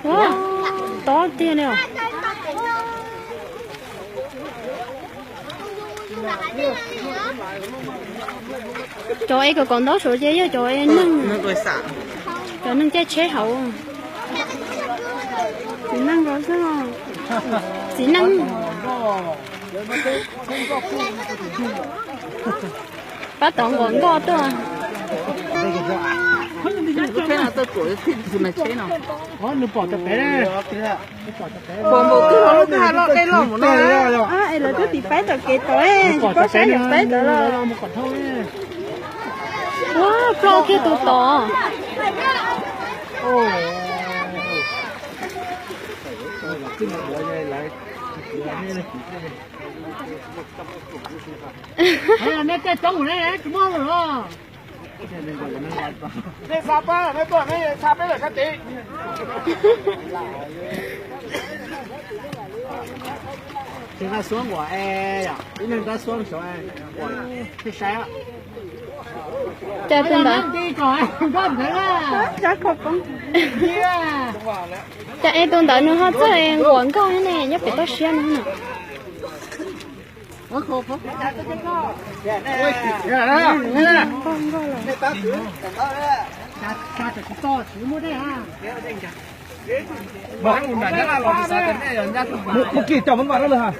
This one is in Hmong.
Ua, tob tiag li os. Cov es kom kaum ntaub saud ces yog cov es neeg, cov neeg caij tsheb hauv. Txiv neej ko xwb. Txiv neej. Pab tod nquas nkoj tuaj. Nws pom tau pem, es lawv twb tiv paib tom kev tod, tsis paub saib lawv paib tod los. Ua, ploj kiag tus tod. Nej caij coob ne, tsis muaj lawm. Nej xa pab nej tuaj, nej xa peb lawm sab tid. Ces nqa xuab nquas es yom, ib leeg nqa xuab saud, thiaj saib. Cas tus ntawd, cas es tus ntawd nws ho txawj nquas nkoj ne, nyob pem toj siab no na. Mus kis coj mus npaj rau lawm.